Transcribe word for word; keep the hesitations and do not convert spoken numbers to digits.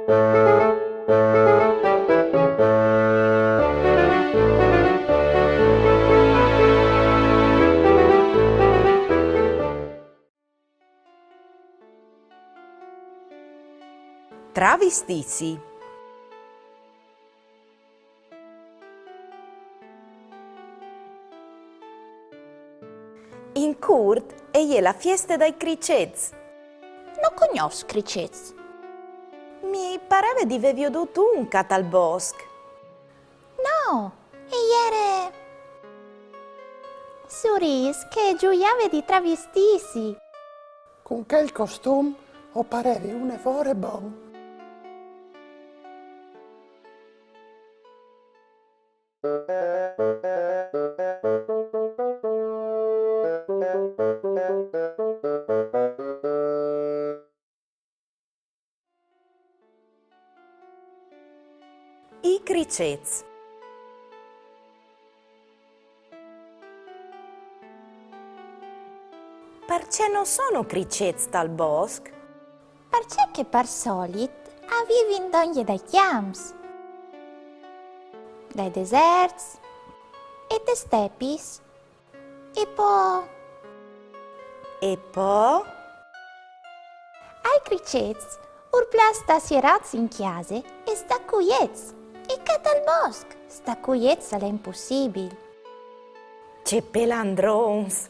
Travistîsi. In curt e je la fieste dai cricets. No cognòs cricets. Mi pareve di vê viodût un ca tal bosc. No, e jere Surîs che e zuiave di travistîsi. Cun chel costum o parevi une vore bon. I cricets. Parcè no sono cricets tal bosc? Parcè che par solit a vivin dongje dai cjamps, dai deserts e des stepis. E po? E po? Ai cricets ur plâs stâ sierâts in cjase e stâ cuiets. E ca tal bosc, stâ cuiets al è impussibil. Ce pelandrons!